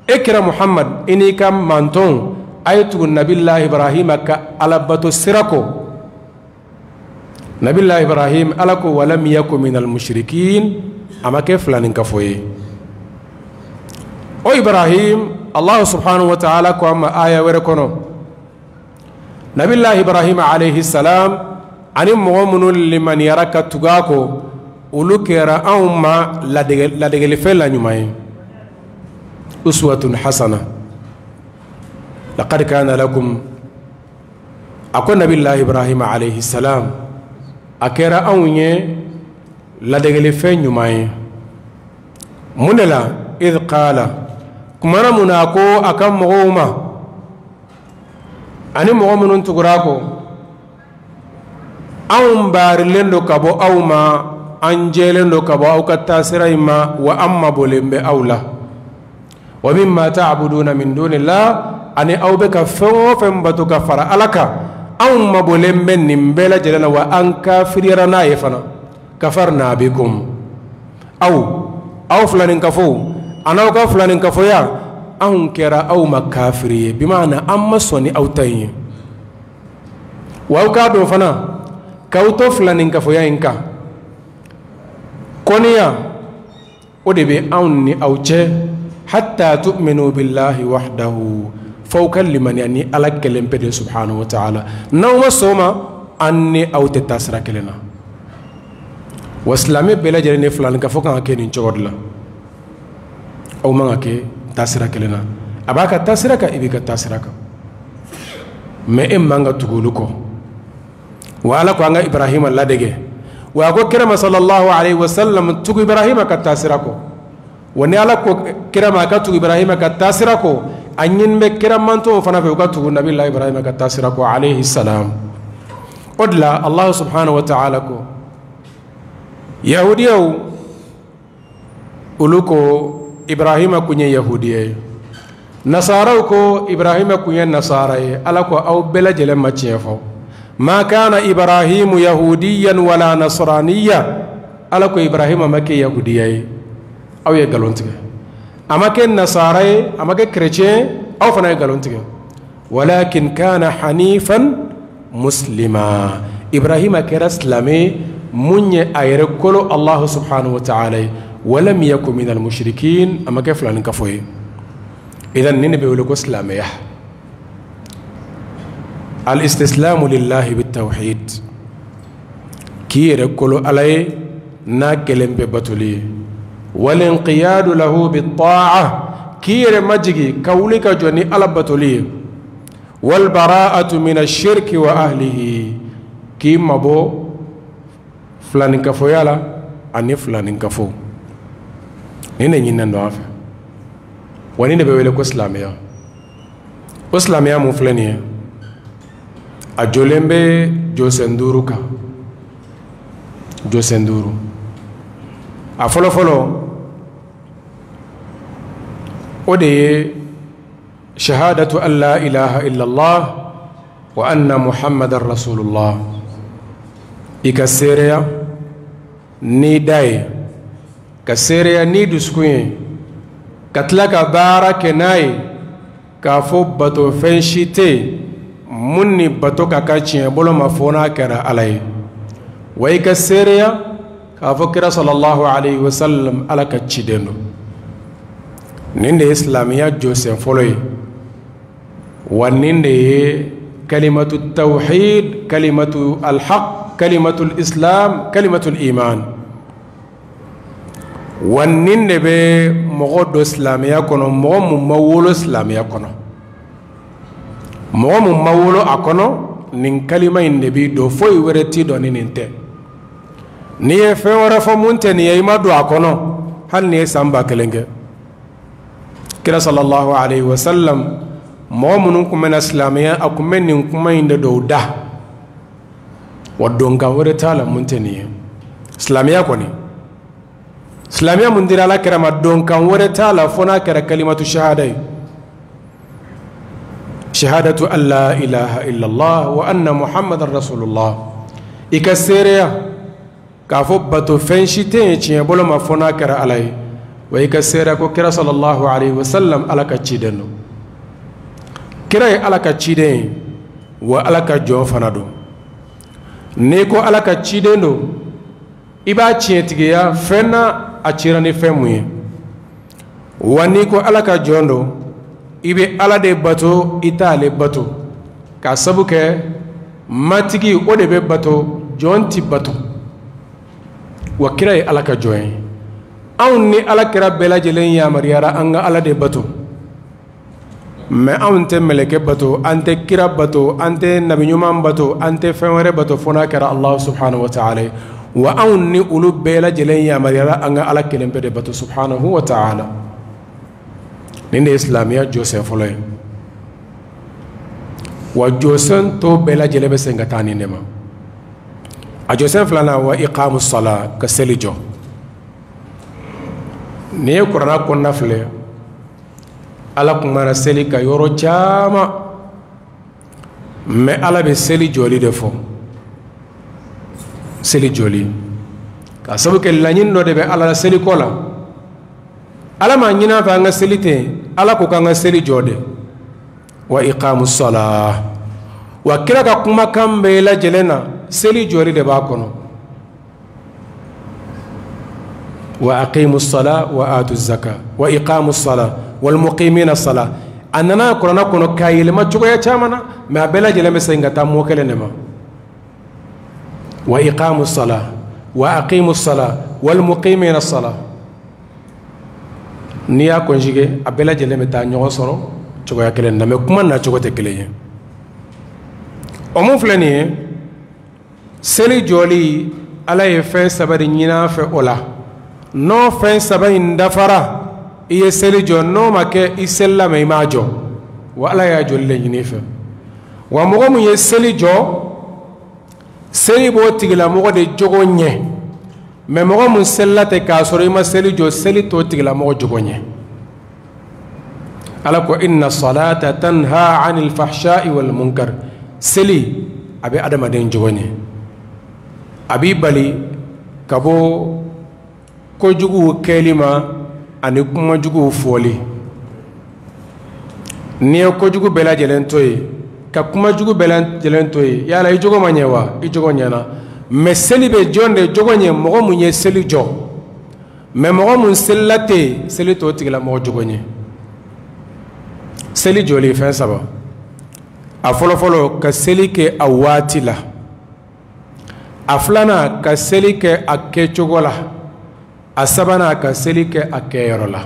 E kira Muhammad, i n'i ka mantɔnw, a ye tugu nabilahi Ibrahima ka alabato sira kɔ. Nabilahi Ibrahim, ala ko walam yaku minal mushrikin, a ma kɛ filaninkafo ye. O Ibrahim, Allah subhanahu wa ta'ala ko a ma aya wɛrɛ kɔnɔ, nabilahi Ibrahim alayhi salam ani mɔgɔ minnu limaniyara ka tugu a kɔ, Olu kɛra anw ma ladegelifɛn la ɲuman ye, uswatun hasana. Laqad kana lakum, a ko nabilahi Ibrahima alayhi salam, a kɛra anw ye ladegelifɛn ɲuman ye. Mun de la? Idh qala, kumana mun na a ko a ka mɔgɔw ma ani mɔgɔ minnu tugura a kɔ, anw baarilen don ka bɔ aw ma, an jɛlen don ka bɔ aw ka taasira in ma, wa an mabɔlen bɛ aw la. Wa mimma ta'buduna min dunillah, ani aw bɛ ka fɛn o fɛn bato ka fara Ala kan, anw mabɔlen bɛ nin bɛɛ lajɛlen na, wa an kafiriyara n'a ye fana. Kafarna bikum, aw filaninkafo an'aw ka filaninkafoya, anw kɛra aw ma kafiri ye, bimaana an ma sɔn ni aw ta in ye. Wa aw k'a dɔn fana k'aw to filaninkafoya in kan, kɔniya o de bɛ anw ni aw cɛ, hatta tu'minu billahi wahdahu, f'aw ka limaniya ni Ala kelen pe de subhanahu wa ta'ala. N'aw ma sɔn o ma, an ni aw tɛ taa sira kelen na. Wa silamɛ bɛɛ lajɛlen ni filaninkafo kan ka kɛ nin cogo de la. Aw man ka kɛ taasira kelen na. A b'a ka taasira kan, i b'i ka taasira kan, mɛ e man ka tugu olu kɔ. Wa Ala ko an ka Ibrahima ladege, wa a ko kira ma sallallahu alaihi wasallam, tugu Ibrahima ka taasira kɔ. Wa ni Ala ko kira ma a ka tugu Ibrahima ka taasira kɔ, a ɲini bɛ kira mantɔw fana fɛ u ka tugu nabila Ibrahima ka taasira kɔ alayhi salam. O de la Allah subhanahu wa ta'ala ko yahudiyaw olu ko Ibrahima kun ye yahudiya ye, nasaraw ko Ibrahima kun ye nasara ye. Ala ko aw bɛɛ lajɛlen ma tiɲɛ fɔ. Ma kana Ibrahimu yahudiyan wala nasraniya, Ala ko Ibrahima ma kɛ yahudiya ye, aw ye nkalon tigɛ. A ma kɛ nasara ye, a ma kɛ chrétien, aw fana ye nkalon tigɛ. Walakin kana hanifan muslima, Ibrahima kɛra silamɛ mun ye a yɛrɛ kolo Allah subhanahu wa ta'ala ye. Walam yakun minal mushrikin, a ma kɛ filanin kafo ye. Idan nin de bɛ wele ko silamɛya, al-istislamu lillahi bitawhid, k'i yɛrɛ kolo Ala ye n'a kelen bɛ batoli ye. Walinqiyadu lahu bitta'a, k'i yɛrɛ majigi ka wuli ka jɔ ni Ala batoli ye. Walbara'atu min ashirki wa ahlihi, k'i mabɔ filaninkafoya la ani filaninkafo. Nin de ɲininen don an fɛ, wa nin de bɛ wele ko silamɛya. O silamɛya mun filɛ nin ye, a jɔlen bɛ jɔsen duuru kan, jɔsen duuru. A fɔlɔfɔlɔ o de ye shahadatu an la ilaha illallah wa anna muhammadan rasulullah. I ka seereya n'i da ye, ka seereya n'i dusukun ye, ka tila ka baara kɛ n'a ye, k'a fɔ bato fɛn si tɛ yen mun ni bato ka kan tiɲɛ bolo ma fo n'a kɛra Ala ye. Wa i ka seereya k'a fɔ kira sallallahu alaihi wasallam Ala ka ciden don. Nin de ye silamɛya jɔsen fɔlɔ ye, wa nin de ye kalimatu tawhid, kalimatu alhaq, kalimatu islam, kalimatu iman. Wa nin de bɛ mɔgɔ don silamɛya kɔnɔ, mɔgɔ mun ma wolo silamɛya kɔnɔ, mɔgɔ mun ma wolo a kɔnɔ, nin kalima in de b'i don, foyi wɛrɛ t'i dɔn ni nin tɛ. N'i ye fɛn wɛrɛ fɔ mun tɛ nin ye, i ma don a kɔnɔ, hali n'i ye san 1000 kɛ. Kira sallallahu alaihi wasallam, mɔgɔ minnu kun bɛna silamɛya, a kun bɛ nin kuma in de dɔw da, wa donkan wɛrɛ t'a la mun tɛ nin ye. Silamɛya kɔni, silamɛya mun dira Ala kira ma, donkan wɛrɛ t'a la fo n'a kɛra kalimatu shahada ye, shahadatu an la ilaha illallah wa anna muhammadan rasulullah. I ka seereya k'a fɔ bato fɛn si tɛ yen tiɲɛ bolo ma fo n'a kɛra Ala ye, wa i ka seereya ko kira sallallahu alaihi wasallam Ala ka ciden don. Kira ye Ala ka ciden ye, wa Ala ka jɔn fana don. N'i ko Ala ka ciden don, i b'a tiɲɛtigiya fɛn na a cira ni fɛn mun ye. Wa n'i ko Ala ka jɔn don, i bɛ Ala de bato, i t'ale bato, k'a sabu kɛ matigi o de bɛ bato, jɔn ti bato. Wa kira ye Ala ka jɔn ye. Anw ni Ala kira bɛɛ lajɛlen yamaruyara an ka Ala de bato. Mais anw tɛ mɛlɛkɛ bato, an tɛ kira bato, an tɛ nabi ɲuman bato, an tɛ fɛn wɛrɛ bato fo n'a kɛra Allah subhanahu wa ta'ala ye. Wa anw ni olu bɛɛ lajɛlen yamaruyara an ka Ala kelen pe de bato subhanahu wa ta'ala. Nin de ye silamɛya jɔsen fɔlɔ ye. Wa jɔsen tɔ bɛɛ lajɛlen bɛ segin ka taa nin de ma. A jɔsen filanan, wa iqamu sala, ka seli jɔ. Nin ye kuranna kɔnɔna filɛ, Ala kumana seli ka yɔrɔ caman, mais Ala bɛ seli jɔli de fɔ. Seli jɔli ka sabu kɛ laɲini dɔ de bɛ Ala la seli kɔ la. Ala m'a ɲini an fɛ an ka seli ten, Ala ko k'an ka seli jɔ de. Wa iqamu sala. Wa kira ka kumakan bɛɛ lajɛlen na, seli jɔli de b'a kɔnɔ. Wa aqimu sala wa atu zaka wa iqamu sala wal muqimina sala. A nana kuranna kɔnɔ k'a yɛlɛma cogoya caman na, mais a bɛɛ lajɛlen bɛ segin ka taa mot kelen de ma. Wa iqamu sala wa aqimu sala wal muqimina sala. N'i y'a conjuguer, a bɛɛ lajɛlen bɛ taa ɲɔgɔn sɔrɔ cogoya kelen na, mais kuma na cogo tɛ kelen ye. O mun filɛ nin ye, seli jɔli, Ala ye fɛn saba de ɲini an fɛ o la. N'o fɛn saba in dafara, i ye seli jɔ. N'o ma kɛ, i selila mais i m'a jɔ. Wa Ala y'a jɔli de ɲini i fɛ. Wa mɔgɔ mun ye seli jɔ, seli b'o tigilamɔgɔ de jogo ɲɛ. Mais mɔgɔ mun selila tɛ k'a sɔrɔ i ma seli jɔ, seli t'o tigilamɔgɔ jogo ɲɛ. Ala ko inna salata tanha anil fahsha'i wal munkar. Seli a bɛ adamaden jogo ɲɛ, a b'i bali ka bɔ kojuguw kɛli ma ani kumajuguw fɔli. N'i ye kojugu bɛɛ lajɛlen to yen, ka kumajugu bɛɛ lajɛlen to yen, yala i jogo ma ɲɛ wa? I jogo ɲɛna. Mais seli bɛ jɔn de jogo ɲɛ? Mɔgɔ mun ye seli jɔ. Mais mɔgɔ mun selila tɛ yen, seli t'o tigilamɔgɔ jogo ɲɛ. Seli jɔli fɛn saba. A fɔlɔfɔlɔ, ka seli kɛ a waati la. A filanan, ka seli kɛ a kɛcogo la. A sabanan, ka seli kɛ a kɛyɔrɔ la.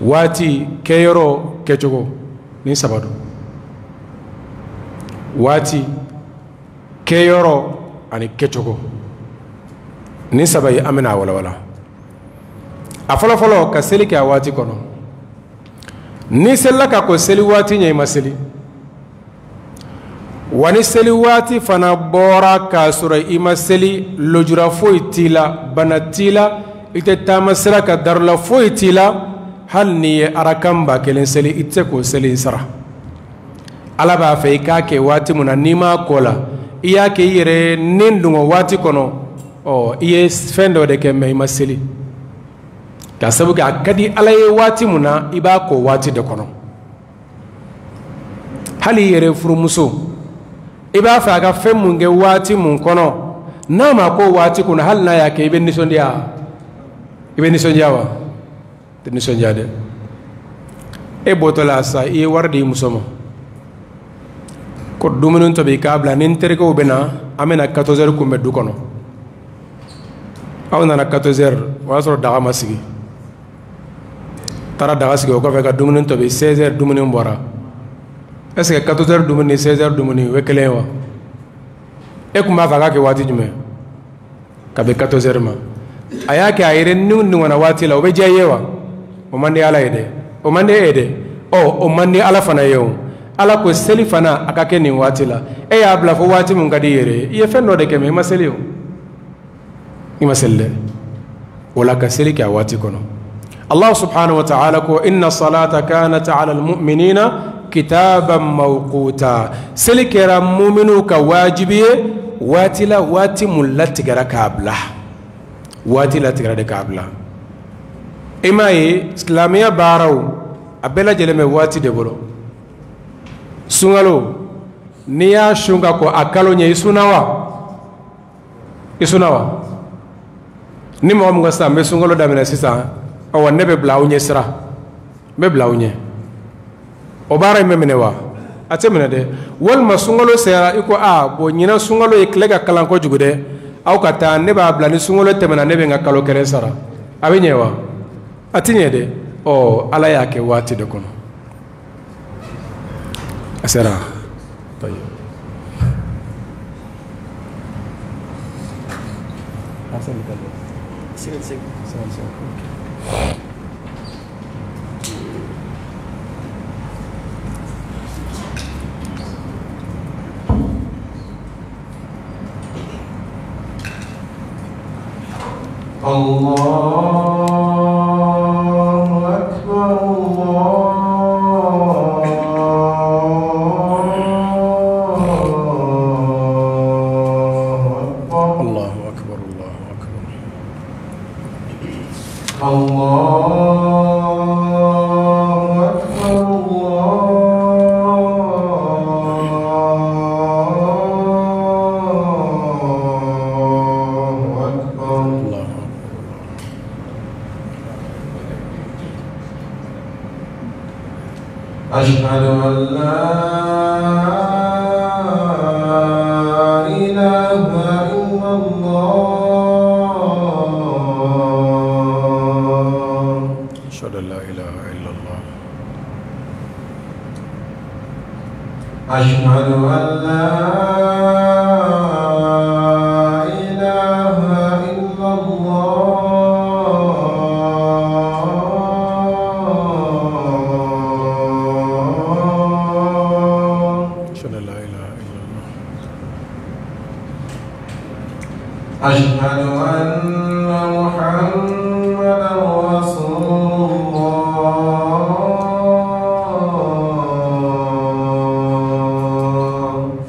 Waati, kɛyɔrɔ, kɛcogo, nin saba don. Waati, kɛyɔrɔ ani kɛcogo, nin saba ye, an bɛna a walawala. A fɔlɔfɔlɔ, ka seli kɛ a waati kɔnɔ. N'i selila ka kɔn seli waati ɲɛ, i ma seli. Wa ni seli waati fana bɔra k'a sɔrɔ i ma seli, lujura foyi t'i la, bana t'i la, i tɛ taama sira ka darula foyi t'i la, hali n'i ye arakan 1000 seli, i tɛ se k'o seli in sara. Ala b'a fɛ i k'a kɛ waati mun na, n'i m'a kɔ la, i y'a kɛ i yɛrɛ ni dungɔ waati kɔnɔ, ɔ i ye fɛn dɔ de kɛ, mais i ma seli. Ka sabu kɛ a ka di Ala ye waati mun na, i b'a kɔ waati de kɔnɔ. Hali i yɛrɛ furumuso, i b'a fɛ a ka fɛn mun kɛ waati mun kɔnɔ, n'a ma ko waati kɔnɔ, hali n'a y'a kɛ, i bɛ nisɔndiya. I bɛ nisɔndiya wa? I tɛ nisɔndiya dɛ. E bɔtɔ la sa, i ye wari di i muso ma ko dumuni tobi k'a bila, ni n terikɛw bɛ na, an bɛna 14 heures kunbɛn du kɔnɔ. Aw nana 14 heures, o y'a sɔrɔ daga ma sigi. Taara daga sigi o kɔfɛ ka dumuni tobi, 16 heures dumuni bɔra. Est ce que 14 heures dumuni ni 16 heures dumuni o ye kelen ye wa? E tun b'a fɛ a k'a kɛ waati jumɛn? Ka bɛn 14 heures ma. A y'a kɛ a yɛrɛ ni ɲɔgɔnna waati la, o bɛ diya i ye wa? O man di Ala ye dɛ, o man di e ye dɛ, ɔ o man di Ala fana ye o. Ala ko seli fana a ka kɛ nin waati la. E y'a bila fo waati mun ka di i yɛrɛ ye, i ye fɛn dɔ de kɛ, mais i ma seli o, i ma seli dɛ. O la ka seli kɛ a waati kɔnɔ. Allah subhanahu wa ta'ala ko inna salata kanat ala almu'minina kitaban mawquta. Seli kɛra mu'minu ka wajibi ye waati la, waati mun latigɛra k'a bila, waati latigɛra de k'a bila. I m'a ye silamɛya baaraw a bɛɛ lajɛlen bɛ waati de bolo. Sunkalo, n'i y'a sun ka kɔn a kalo ɲɛ, i sunna wa? I sunna wa? Ni mɔgɔ min ko sisan n bɛ sunkalo daminɛ sisan, awa ne bɛ bila aw ɲɛ sira, n bɛ bila aw ɲɛ, o baara in bɛ minɛ wa? A tɛ minɛ dɛ. Walima sunkalo sera, i ko aa bon ɲinan sunkalo ye tile ka kalan kojugu dɛ, Aw ka taa, ne b'a bila, ni sunkalo tɛmɛna ne bɛ n ka kalo kelen sara. A bɛ ɲɛ wa? A ti ɲɛ dɛ. Ɔ, Ala y'a kɛ waati de kɔnɔ. A sera. Allahu akbar, Allahu akbar, Allahu akbar. Allahu akbar, Allahu akbar. Allahu akbar. أشهد أن لا إله إلا الله. أشهد أن لا إله إلا الله. أشهد أن لا إله إلا الله. أشهد أن لا إله إلا الله. أشهد أن محمدا رسول الله.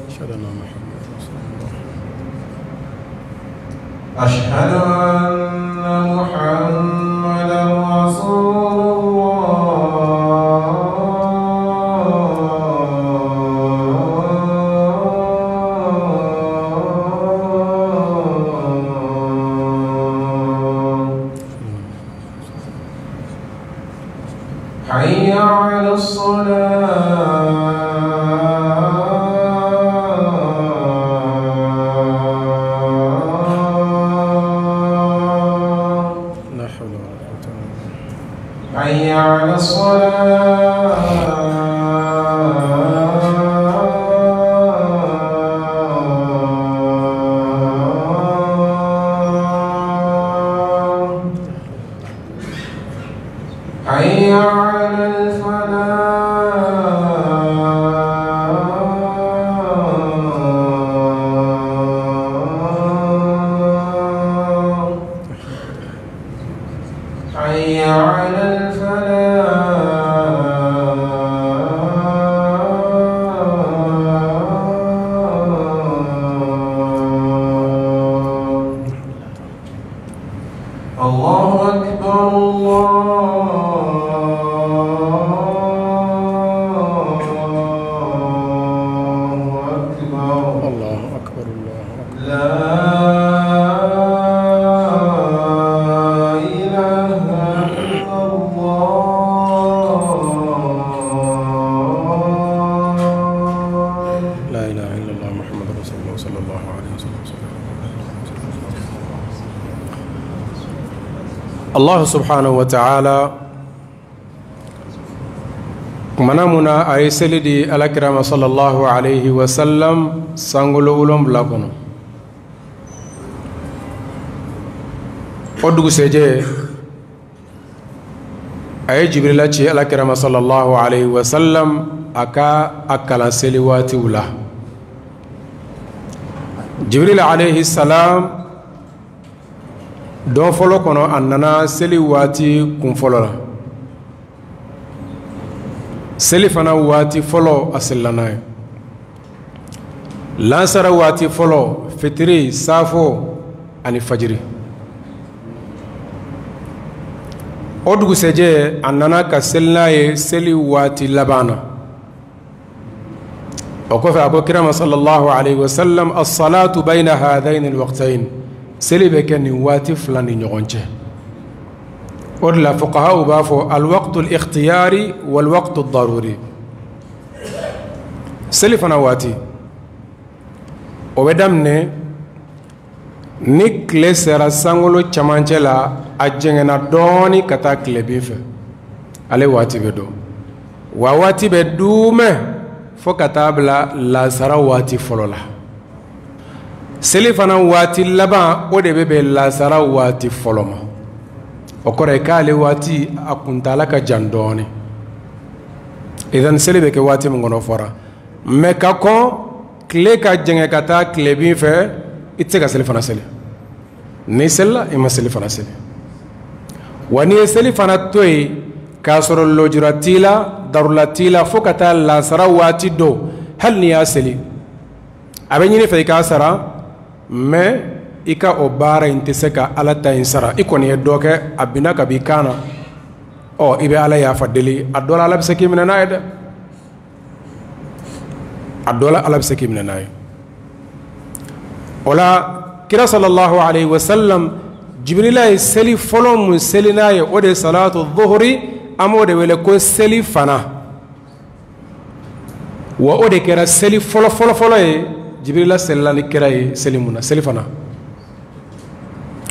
أشهد أن محمدا رسول الله. أشهد أن محمدا رسول الله. حي على الصلاة. لا حول ولا قوة إلا بالله. حي على الصلاة. حي على الفلاح. حي على الفلاح. الله أكبر، الله أكبر. الله أكبر، الله أكبر. لا إله إلا الله. لا إله إلا الله محمد رسول الله صلى الله عليه وسلم. Allah subhanahu wa ta'ala kumana mun na a ye seli di alakira ma sallallahu alayhi wa sallam sankolo 7 kɔnɔ. O dugusɛjɛ a ye Jibirila ci alakira ma sallallahu alayhi wa sallam a ka a kalan seli waatiw la. Jibril alayhi salam don fɔlɔ kɔnɔ a nana seli waati kun fɔlɔ la. Seli fana waati fɔlɔ a selila n'a ye. Lansara waati fɔlɔ, fitiri, saafo ani fajiri. O dugusɛjɛ a nana ka seli n'a ye seli waati laban na. O kɔfɛ a ko kira ma sallallahu alayhi wa sallam as-salatu bayna hadhaini al-waqtayn, seli bɛ kɛ nin waati fila ni ɲɔgɔn cɛ. O de la fuqahaw b'a fɔ al-waqtu al-ikhtiyari wal-waqtu ad-daruri. Seli fana waati o bɛ daminɛ Ni tile sera sankolo cɛmancɛ la, a jɛngɛnna dɔɔni ka taa tilebin fɛ, ale waati bɛ dɔn. Wa waati bɛ duumɛ fo ka taa bila lansara waati fɔlɔ la. Seli fana waati laban, o de bɛ bɛn lansara waati fɔlɔ ma. O kɔrɔ ye k'ale waati a kuntaala ka jan dɔɔni. Idan seli bɛ kɛ waati min kɔnɔ fɔra, mɛ ka kɔn tile ka jɛngɛ ka taa tilebin fɛ, i tɛ se ka seli fana seli. N'i selila, i ma seli fana seli. Wa n'i ye seli fana to yen k'a sɔrɔ lujura t'i la, darula t'i la, fo ka taa lansara waati dɔ, hali n'i y'a seli, a bɛ ɲini fɛ i k'a sara, mɛ i ka o baara in tɛ se ka Ala ta in sara. I kɔni ye dɔ kɛ, a binna ka b'i kan na, ɔ i bɛ Ala yafa deli. A dɔ la Ala bɛ se k'i minɛ n'a ye dɛ, a dɔ la Ala bɛ se k'i minɛ n'a ye. O la kira sallallahu alayhi wa sallam, Jibirila ye seli fɔlɔ mun seli n'a ye, o de ye salatu dhuhri, an b'o de wele ko seli fana. Wa o de kɛra seli fɔlɔ fɔlɔ fɔlɔ ye Jibirila selila ni kira ye seli mun na, seli fana.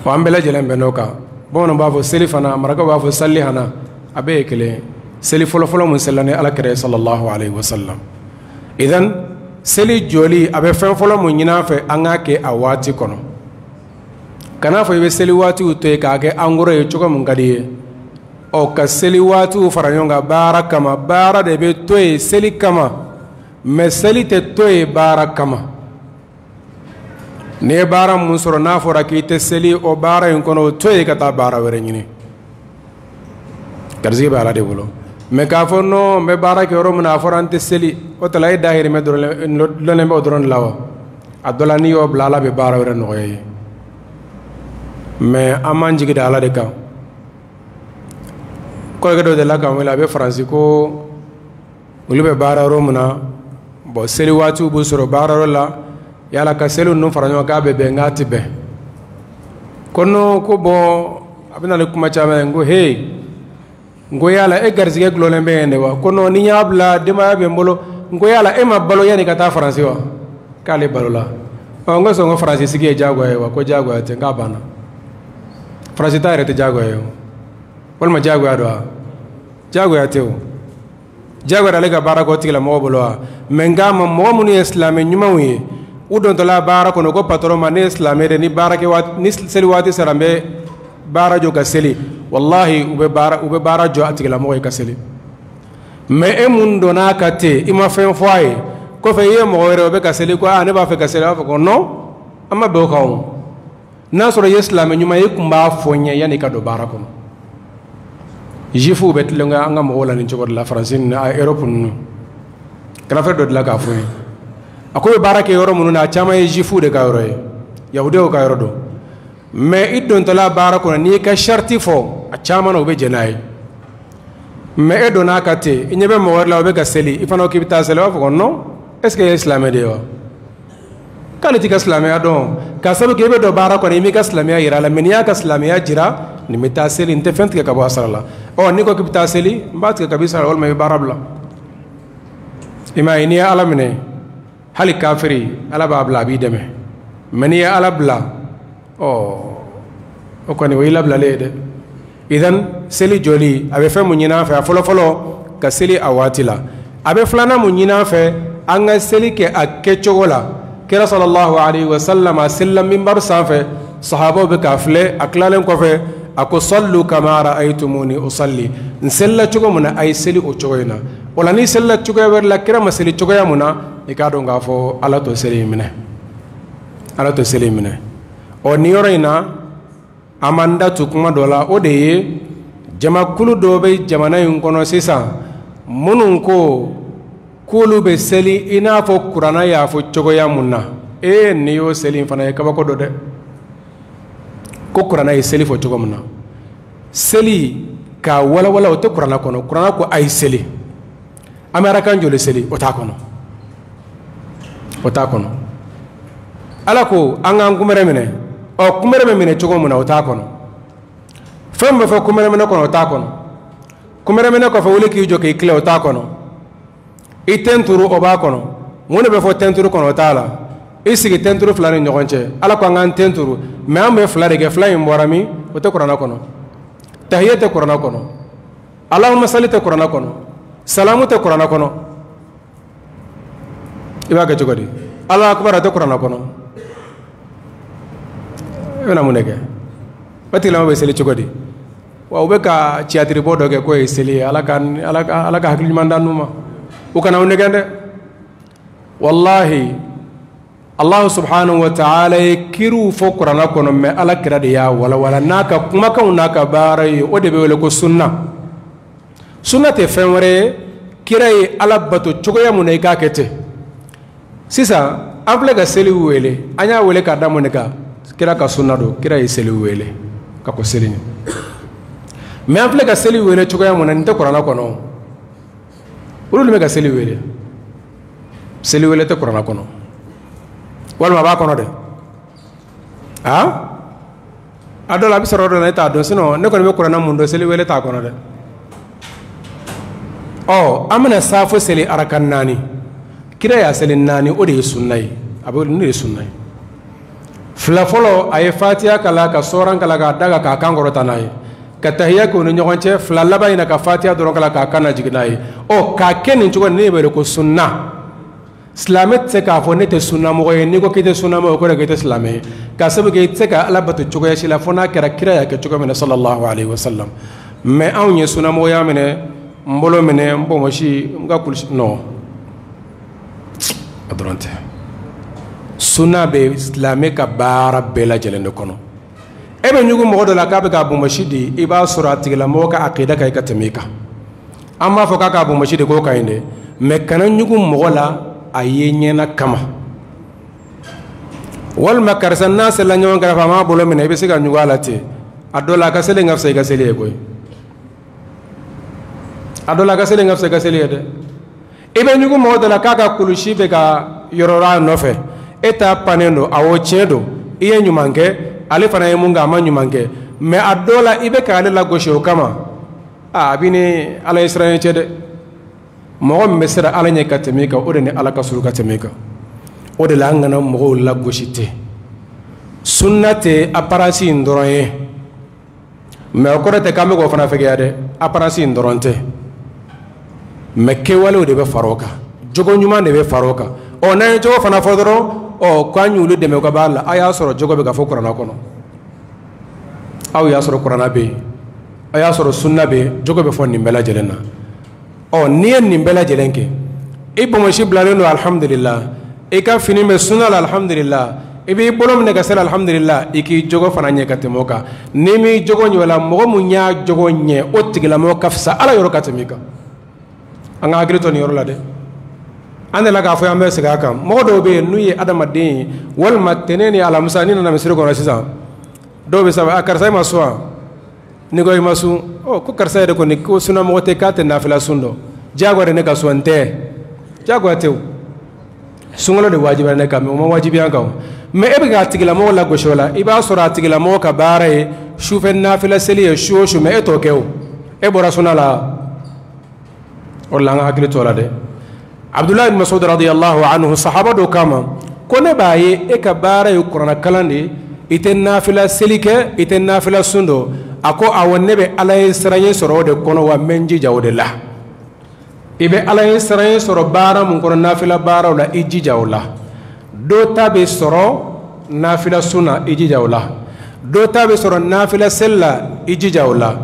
Wa an bɛɛ lajɛlen bɛn n'o kan. Bamananw b'a fɔ seli fana, marakaw b'a fɔ sali hana, a bɛɛ ye kelen ye. Seli fɔlɔ fɔlɔ mun selila ni Ala kira ye sallallahu alayhi wa sallam. Idan seli jɔli, a bɛ fɛn fɔlɔ mun ɲini an fɛ, an k'a kɛ a waati kɔnɔ. Kana fɔ i bɛ seli waatiw to yen k'a kɛ angoro ye cogo mun ka di i ye. Ɔ ka seli waatiw fara ɲɔgɔn kan baara kama, baara de bɛ to yen seli kama, mɛ seli tɛ to yen baara kama. N'i ye baara mun sɔrɔ n'a fɔra k'i tɛ seli o baara in kɔnɔ, o to yen ka taa baara wɛrɛ ɲini. Garisɛgɛ bɛ Ala de bolo. Mɛ k'a fɔ non, n bɛ baara kɛ yɔrɔ min na, a fɔra n tɛ seli, o tala e dahirimɛ dɔrɔn bɛ o dɔrɔn de la wa? A dɔ la n'i y'o bila, Ala bɛ baara wɛrɛ nɔgɔya i ye. Mɛ an m'an jigi da Ala de kan. Kɔrɔkɛ dɔ delila k'an wele, a bɛ Faransi, ko olu bɛ baara yɔrɔ min na, bɔn seli waatiw b'u sɔrɔ baara yɔrɔ la, yala ka seli ninnu fara ɲɔgɔn kan k'a bɛ bɛn, k'a tɛ bɛn. Ko non, ko bɔn a bɛ na ni kuma caman ye. N ko he, n ko yala e garisɛgɛ gulonnen bɛ yen de wa? Ko non, ni n y'a bila denbaya bɛ n bolo. N ko yala e ma balo yanni ka taa Faransi wa? K'ale balola. Ɔ n ko sɔn ko Faransi sigi ye diyagoya ye wa? Ko diyagoya tɛ. N k'a banna. Faransi ta yɛrɛ tɛ diyagoya ye o, walima diyagoya don wa? Diyagoya tɛ o. Diyagoya ale ka baara kɛ o tigilamɔgɔ bolo wa? Mɛ n k'a ma, mɔgɔ minnu ye silamɛ ɲumanw ye, u dontɔla baara kɔnɔ ko patɔrɔn ma, ne ye silamɛ de, ni baara kɛ waati, ni seli waati sera, n bɛ baara jɔ ka seli. Walahi u bɛ baara jɔ a tigilamɔgɔ ye ka seli. Mɛ e mun donna a ka ten, i ma fɛn fɔ a ye, kɔfɛ i ye mɔgɔ wɛrɛ o bɛ ka seli, ko aa ne b'a fɛ ka seli, a b'a fɔ ko non, an ma bɛn o kan o. N'a sɔrɔ i ye silamɛ ɲuman ye, i tun b'a fɔ n ye yanni i ka don baara kɔnɔ. Juifuw bɛ tilen an ka mɔgɔw la nin cogo de la, Faransi ni Europe ninnu. Grand frère dɔ delila k'a fɔ n ye, a ko bɛ baara kɛ yɔrɔ minnu na, a caman ye juifuw de ka yɔrɔ ye, yahudiyaw ka yɔrɔ don. Mɛ i dontɔla baara kɔnɔ, n'i ka sariti fɔ, a caman na u bɛ jɛn n'a ye. Mɛ e donna a ka ten, i ɲɛ bɛ mɔgɔ wɛrɛ la o bɛ ka seli, i fana ko k'i bɛ taa seli, o b'a fɔ ko non, est ce que e ye silamɛ de ye wa? K'ale t'i ka silamɛya dɔn, k'a sababu kɛ i bɛ don baara kɔnɔ, i m'i ka silamɛya yira a la. Mɛ n'i y'a ka silamɛya jira, nin bɛ taa seli, n tɛ fɛn tigɛ ka bɔ a sara la. Ɔ n'i ko k'i bɛ taa seli, n b'a tigɛ ka bɔ i sara la, walima i bɛ baara bila. I m'a ye, n'i ye Ala minɛ, hali kafiri, Ala b'a bila a b'i dɛmɛ. Mɛ n'i ye Ala bila, ɔ o kɔni o y'i labilalen ye dɛ. Idan seli jɔli, a bɛ fɛn mun ɲini an fɛ, a fɔlɔ fɔlɔ ka seli a waati la. A bɛ filanan mun ɲini an fɛ, an ka seli kɛ a kɛcogo la. Kira sallallahu alayhi wa sallam a selila minbaru sanfɛ, sahabaw bɛ k'a filɛ. A tilalen kɔfɛ a ko sallu kama ra'aytumuni usalli, n selila cogo min na, a ye seli o cogo in na. O la n'i selila cogoya wɛrɛ la, kira ma seli cogoya mun na, i k'a dɔn k'a fɔ Ala t'o seli in minɛ, Ala t'o seli in minɛ. Ɔ nin yɔrɔ in na, an b'an da tu kuma dɔ la, o de ye jamakulu dɔ bɛ jamana in kɔnɔ sisan, minnu ko k'olu bɛ seli i n'a fɔ kuranna y'a fɔ cogoya mun na. Ee n'i y'o seli in fana ye kabako dɔ dɛ. Ko kuranna ye seli fɔ cogo min na, seli k'a walawala o tɛ kuranna kɔnɔ. Kuranna ko a ye seli, an bɛ arakan joli seli, o t'a kɔnɔ, o t'a kɔnɔ. Ala ko an k'an kunbɛrɛ minɛ, ɔ kunbɛrɛ bɛ minɛ cogo min na, o t'a kɔnɔ. Fɛn bɛ fɔ kunbɛrɛ minɛ kɔnɔ, o t'a kɔnɔ. Kunbɛrɛ minɛ kɔfɛ, wuli k'i jɔ k'i tilen, o t'a kɔnɔ. I tɛnturu, o b'a kɔnɔ. Mun de bɛ fɔ tɛnturu kɔnɔ, o t'a la. I sigi tɛnturu fila ni ɲɔgɔn cɛ, Ala ko an k'an tɛnturu. Mais an bɛ 2 de kɛ, 2 in bɔra min, o tɛ kuranɛ kɔnɔ. Tahiya tɛ kuranɛ kɔnɔ, Allahumma salli tɛ kuranɛ kɔnɔ, salamu tɛ kuranɛ kɔnɔ. I b'a kɛ cogo di? Allahu akbar tɛ kuranɛ kɔnɔ. I bɛna mun de kɛ? O tigilamɔgɔ bɛ seli cogo di? Wa u bɛ ka tiyatiribɔ dɔ kɛ k'o ye seli ye. Ala ka hakili ɲuman d'an n'u ma. U kana u nɛgɛn dɛ. Walahi Allah subhanahu wa ta'ala ye kiriw fɔ kuranɛ kɔnɔ, mais Ala kira de y'a walawala n'a ka kumakanw n'a ka baara ye. O de bɛ wele ko sunna. Sunna tɛ fɛn wɛrɛ ye, kira ye Ala bato cogoya mun na i k'a kɛ ten. Sisan an filɛ ka seli wele, an y'a wele k'a da mun de kan? Kira ka sunna don, kira ye seli wele ka ko seli ɲɛ. Mais an filɛ ka seli wele cogoya mun na, nin tɛ kuranɛ kɔnɔ. Olu de bɛ ka seli wele. Seli wele tɛ kuranɛ kɔnɔ, walima a b'a kɔnɔ dɛ. A dɔ la a bɛ sɔrɔ dɔ la, ne t'a dɔn, sinon ne kɔni bɛ kuranɛ mun dɔn, seli wele t'a kɔnɔ dɛ. Ɔ an bɛna saafo seli araka 4, kira y'a seli 4, o de ye sunna ye. A bɛ nin de ye sunna ye. 2 fɔlɔ, a ye fatiya kalan ka sɔran kalan k'a da kan k'a kan kɔrɔta n'a ye, ka tahiya k'u ni ɲɔgɔn cɛ. 2 laban in na ka fatiya dɔrɔn kalan k'a kan lajigin n'a ye. Ɔ k'a kɛ nin cogo in, ne bɛ wele ko sunna. Silamɛ tɛ se k'a fɔ ne tɛ sunnamɔgɔ ye. N'i ko k'i tɛ sunnamɔgɔ ye, o kɔrɔ ye k'i tɛ silamɛ ye. K'a sababu kɛ i tɛ se ka Ala bato cogoya si la fo n'a kɛra kira y'a kɛ cogo min na sallallahu alaihi wa sallam. Mais anw ye sunnamɔgɔya minɛ, n bolo minɛ, n bonbonsi, n ka kulusi, non, a dɔrɔn tɛ. Sunna bɛ silamɛ ka baara bɛɛ lajɛlen de kɔnɔ. E bɛ ɲugun mɔgɔ dɔ la k'a bɛ k'a bonbonsi di, i b'a sɔrɔ a tigilamɔgɔ ka akida ka ɲi ka tɛmɛ i kan. An b'a fɔ k'a k'a bonbonsi di k'o ka ɲi dɛ, mais kana ɲugun mɔgɔ la a ye ɲɛna kama. Walima karisa n'a selila ɲɔgɔn kɛrɛfɛ a m'a bolo minɛ, i bɛ se ka ɲugun a la ten. A dɔ la a ka seli ka fisa i ka seli ye koyi. A dɔ la a ka seli ka fisa i ka seli ye dɛ. I bɛ ɲugun mɔgɔ dɔ la k'a ka kulusi bɛ ka yɔrɔ a nɔfɛ, e ta pannen don, awɔ tiɲɛ don, i ye ɲuman kɛ, ale fana ye mun kɛ a ma ɲuman kɛ. Mais a dɔ la i bɛ k'ale lagosi o kama, a b'i ni Ala ye siran cɛ dɛ. Mɔgɔ min bɛ siran Ala ɲɛ ka tɛmɛ i kan, o de ni Ala ka surun ka tɛmɛ i kan. O de la an kana mɔgɔw lagosi ten. Sunna tɛ apparence in dɔrɔn ye, mais o kɔrɔ tɛ k'an bɛ k'o fana fɛgɛya dɛ. Apparence in dɔrɔn tɛ, mais kɛwalew de bɛ fara o kan, jogo ɲuman de bɛ fara o kan. Ɔ n'an ye jogo fana fɔ dɔrɔn, ɔ k'an y'olu dɛmɛ u ka baara la, a y'a sɔrɔ jogo bɛ ka fɔ kuranɛ kɔnɔ. Aw y'a sɔrɔ kuranɛ bɛ yen, a y'a sɔrɔ sunna bɛ yen, jogo bɛ fɔ nin bɛɛ lajɛlen na. Ɔ n'i ye nin bɛɛ lajɛlen kɛ, i bonbonsi bilalen don alhamdulillah, i ka fini bɛ sunna la alhamdulillah, i b'i bolo minɛ ka seli alhamdulillah, i k'i jogo fana ɲɛ ka tɛmɛ o kan. N'i m'i jogo ɲɛ o la, mɔgɔ mun y'a jogo ɲɛ, o tigilamɔgɔ ka fisa Ala yɔrɔ ka tɛmɛ i kan. An ka hakili to nin yɔrɔ la dɛ. An delila k'a fɔ an bɛ segin a kan. Mɔgɔ dɔw bɛ yen n'u ye adamaden ye, walima tɛnɛn ni alamisa, n'i nana misiri kɔnɔ sisan, dɔw bɛ saba, a karisa i ma sun wa? N'i ko i ma sun, ɔ ko karisa yɛrɛ kɔni ko sunnamɔgɔ tɛ, k'a tɛ nafila sun dɔn, diyagoya de ne ka sun tɛ, diyagoya tɛ o. Sunkalo de wajibiyara ne kan, mais o ma wajibiya an kan o. Mais e bɛ k'a tigilamɔgɔ lagosi o la, i b'a sɔrɔ a tigilamɔgɔ ka baara ye sufɛ nafila seli ye su o su, mais e t'o kɛ o. E bɔra sunna la. O de la an ka hakili to o la dɛ. Abdulahi bin Mas'ud radiyallahu anhu, sahaba dɔ kama ko ne b'a ye e ka baara ye kuranɛ kalan de ye, i tɛ nafila seli kɛ, i tɛ nafila sun dɔn. A ko awɔ, ne bɛ Ala ye siran sɔrɔ o de kɔnɔ, wa n bɛ n jija o de la. I bɛ Ala ye siran sɔrɔ baara mun kɔnɔ, nafila baaraw la, i jija o la. Dɔ ta bɛ sɔrɔ nafila sun na, i jija o la. Dɔ ta bɛ sɔrɔ nafila seli la, i jija o la.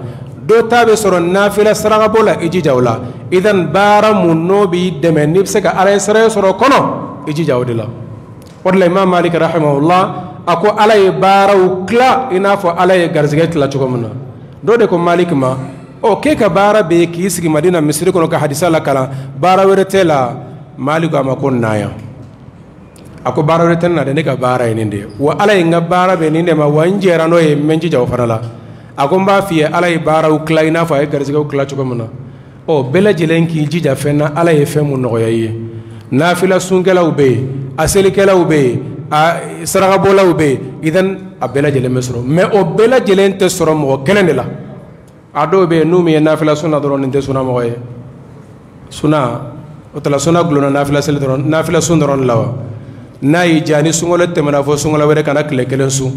Dɔ ta bɛ sɔrɔ nafila sarakabɔ la, i jija o la. Idan baara mun n'o b'i dɛmɛ n'i bɛ se ka Ala ye siran sɔrɔ o kɔnɔ, i jija o de la. O de la Imam Malik rahimahullah a ko Ala ye baaraw tila i n'a fɔ Ala ye garisɛgɛ tila cogo min na. Dɔ de ko Malik ma, ɔ k'e ka baara bɛ yen k'i sigi Madina misiri kɔnɔ ka hadisa lakalan, baara wɛrɛ tɛ la. Malik ko a ma ko na yan. A ko baara wɛrɛ tɛ ne na dɛ, ne ka baara ye nin de ye, wa Ala ye n ka baara bɛn nin de ma, wa n jɛra n'o ye, n bɛ n jija o fana la. A ko n b'a f'i ye, Ala ye baaraw tila i n'a fɔ a ye garisɛgɛw tila cogo min na. Ɔ bɛɛ lajɛlen k'i jija fɛn na Ala ye fɛn mun nɔgɔya i ye. Nafila sunkɛlaw bɛ yen, a selikɛlaw bɛ yen, a sarakabɔlaw bɛ yen, idan a bɛɛ lajɛlen bɛ sɔrɔ. Mais o bɛɛ lajɛlen tɛ sɔrɔ mɔgɔ kelen de la. A dɔw bɛ yen n'u min ye nafila sun na dɔrɔn, nin tɛ sunna mɔgɔ ye. Sunna o tala sunna gulonna nafila seli dɔrɔn, nafila sun dɔrɔn de la wa. N'a y'i diya ni sunkalo tɛmɛna fɔ sunkalo wɛrɛ kana tile kelen sun.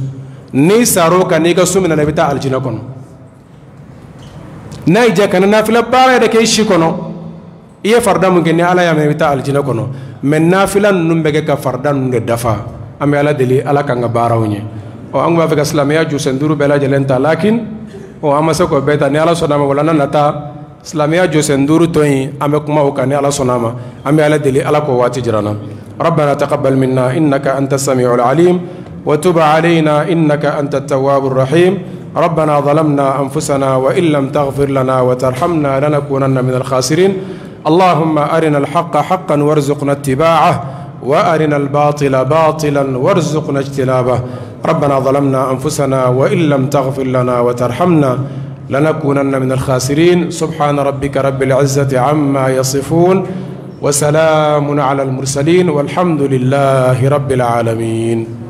N'i sar'o kan, n'i ka sun minɛna, i bɛ taa alijinɛ kɔnɔ. N'a y'i diya, kana nafila baara yɛrɛ kɛ i si kɔnɔ. I ye farida mun kɛ, ni Ala y'a mɛn, i bɛ taa alijinɛ kɔnɔ. Mɛ nafila ninnu bɛ kɛ ka farida ninnu de dafa. An bɛ Ala deli, Ala k'an ka baaraw ɲɛ. Ɔ, an tun b'a fɛ ka silamɛya jɔsen duuru bɛɛ lajɛlen ta, lakin ɔ, an ma se k'o bɛɛ ta. Ni Ala sɔnna a ma, wala nata silamɛya jɔsen duuru tɔ in, an bɛ kuma o kan ni Ala sɔnna a ma. An bɛ Ala deli, Ala k'o waati jira an na. ربنا تقبل منا إنك أنت السميع العليم، وتب علينا إنك أنت التواب الرحيم. ربنا ظلمنا أنفسنا وإن لم تغفر لنا وترحمنا لنكونن من الخاسرين. اللهم أرنا الحق حقا وارزقنا اتباعه، وأرنا الباطل باطلا وارزقنا اجتنابه. ربنا ظلمنا أنفسنا وإن لم تغفر لنا وترحمنا لنكونن من الخاسرين. سبحان ربك رب العزة عما يصفون، وسلام على المرسلين، والحمد لله رب العالمين.